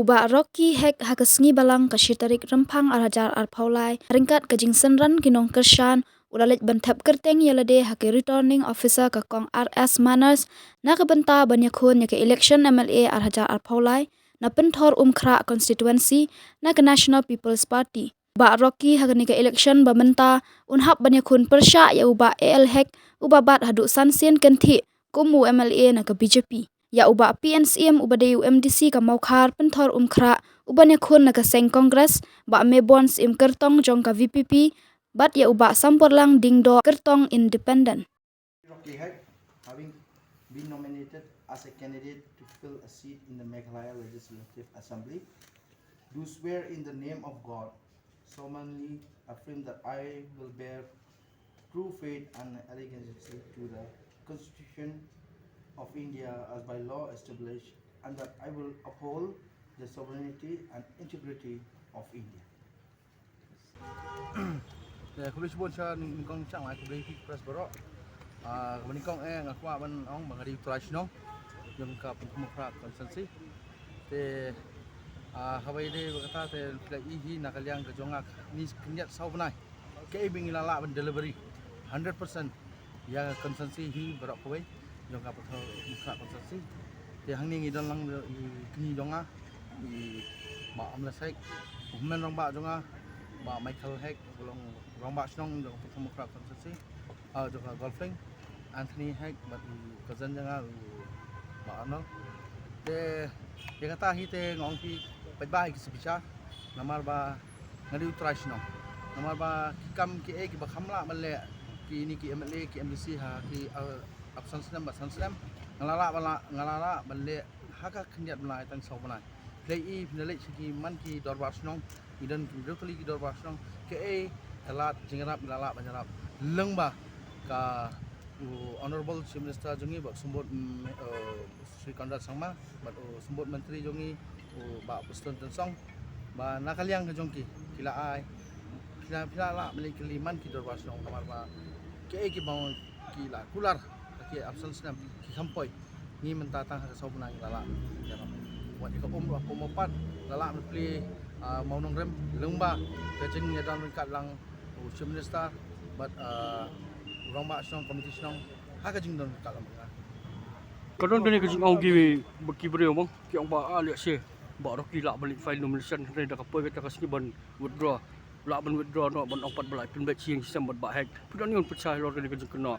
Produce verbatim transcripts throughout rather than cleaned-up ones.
Bah Rocky Hek ha ka sngi Balang ka shi tarik Rymphang ar hajar arphew lai, ryngkat ka jingsynran ki nongkyrshan, u la leit ban thep kyrteng ïa lade ha ki Returning Officer ka Kong R S Manners, na ka bynta ban ïakhun ïa ka election M L A ar hajar arphew lai na Pynthorumkhrah constituency na ka National People's Party. Bah Rocky ha kane ka election ba mynta un hap ban ïakhun pyrshah ïa u Bah A L Hek, uba bat haduh san sien kynthih kum u M L A na ka B J P. Ïa u Bah P N Syiem uba dei u M D C ka Mawkhar Pynthorumkhrah, uban ïakhun na ka seng Congress, Bah Mebon Syiem Kyrtong jong ka V P P, bad ïa u Bah Samporlang Dingdoh Kyrtong Independent. Rocky Hek, having been nominated as a candidate to fill a seat in the Meghalaya Legislative Assembly, do swear in the name of God, solemnly affirm that I will bear true faith and allegiance to the Constitution of India as by law established, and that I will uphold the sovereignty and integrity of India. Te khublei shibun sha nyngkong, shang lai khublei phi press baroh. Ah, kaba nyngkong eh nga kwah ban ong ba nga dei u trai shnong jong ka Pynthorumkhrah constituency. Te, ah, haba ïadei bad kata te phi la i hi na ka liang ka jong nga, ni khyndiat saw bnai kaei ba ngi la lah ban delivery hundred percent ïa ka constituency hi baroh kawei jong ka Pynthorumkhrah constituency. Te hangne ngi don lang i kñi jong nga, i Bah Amles Hek, u hynmen rangbah jong nga, Bah Michael Hek, u long rangbah shnong jong ka Pynthorumkhrah constituency, ah, jong ka Golf Link, Anthony Hek bad u cousin jong nga u Bah Arnold. Te ïa kata hi te nga ong phi, paidbah, ïa ki sa bichar, namar ba nga dei u trai shnong. Namar ba ki kam kiei kiba kham lah ban leh kine ki M L A, ki M D C ha ki, ah, ap san snem bad san snem, nga la lah ban la, nga la lah ban leh ha ka khyndiat bnai tang saw bnai. Phi la i, phi la leit sha ki man ki dorbar shnong, ngi don ki briew tylli ki dorbar shnong, kaei ka lad jingïarap ngi la lah ban ïarap. Lyngba ka, u Honorable Chief Minister jong ngi Bah Symbud, mm, eh, Shri Conrad Sangma, bad u Symbud Myntri jong ngi u Bah Prestone Tynsong, ba na ka liang ka jong ki, ki la ai, ki la, ki la lah ban leit kylli man ki dorbar shnong namar ba kiei kiba ki la kular ha ki ap san snem ki kham poi. Ngi mynta tang ha ka saw bnai ngi la lah. Wat ïa ka um ruh ha ka um pat la lah ban plie, ah, mawnongrim lyngba ka jingïadon ryngkat lang u Chief Minister bad, ah, u rangbah shnong, committee shnong ha ka jingdon ryngkat lang bad nga. Ka don kane ka jingong ki, ba ki briew mo ki ong ba, ah, lehse Bah Rocky lah ban leit file nomination, hynrei da ka poi kata ka sngi ban withdraw, lah ban withdraw noh, ban ong pat ba lah pynbeit shi ïing shi sem bad Bah Hek. Phi don ïa un pynshai halor kane ka jingkynnoh?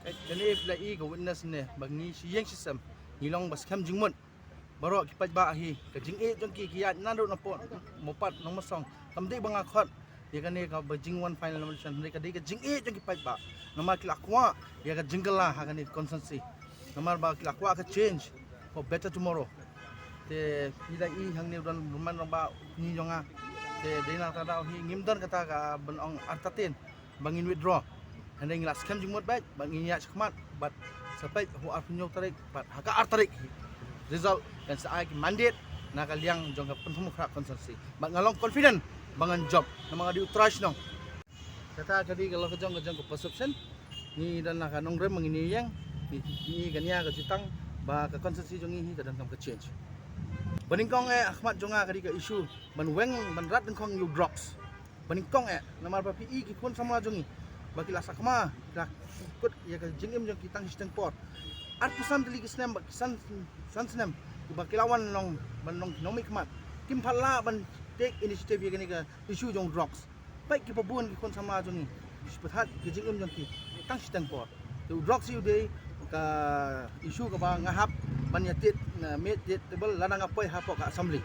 Ka, kane phi la i ka witness ne ba ngi shi ïing shi sem ngi long ba skhem jingmut. Baroh ki paidbah hi, ka jingïeit jong ki, ki ïaid naduh na pdeng Mawpat Nongmynsong. Kam dei ba nga khot ïa kane kaba jingwan final nomination, hynrei ka dei ka jingïeit jong ki paidbah. Namar ki la kwah ïa ka jingkylla ha kane ka constituency. Namar ba ki la kwah ka change for better tomorrow. Te phi la i hangne u don u hynmen rangbah, u kñi jong nga. Te dei na kata ka daw hi ngim don kata ka ban ong artatien ba ngin withdraw. Hynrei ngi la skhem jingmut beit ba ngin ïaid shakhmat bad sa peit ha u arphew hynñiew tarik bad ha ka ar tarik hi result kan sa ai ki mandate na ka liang jong ka Pynthorumkhrah constituency. Bad nga long confident ba ngan jop namar nga dei u trai shnong. Kata ka dei ka long ka jong, ka jong ka perception. Ngi don la ka nongrim ba ngin ïeng, ngi, ngi ka nia ka jutang ba ka constituency jong ngi hi ka donkam ka change. Ba nyngkong eh ha khmat jong nga ka dei ka issue ban weng, ban rat dyngkhong ïa u drugs. Ba nyngkong eh, namar ba phi i ki khun samla jong ngi ba ki la sakma, ki la kut ïa ka jingim jong ki tang shiteng por. Arphew san tylli ki snem bad ki san, san snem kiba ki la wan long ban long ki nongmihkhmat, kim pat lah ban take initiative ïa kane ka issue jong drugs. Peit kiba bun ki khun samla jong ngi ki shu pyrthat ïa ka jingim jong ki tang shiteng por. Te u drugs hi u dei ka issue kaba nga hap ban ïa tied na miet tied table lada nga poi hapoh ka assembly.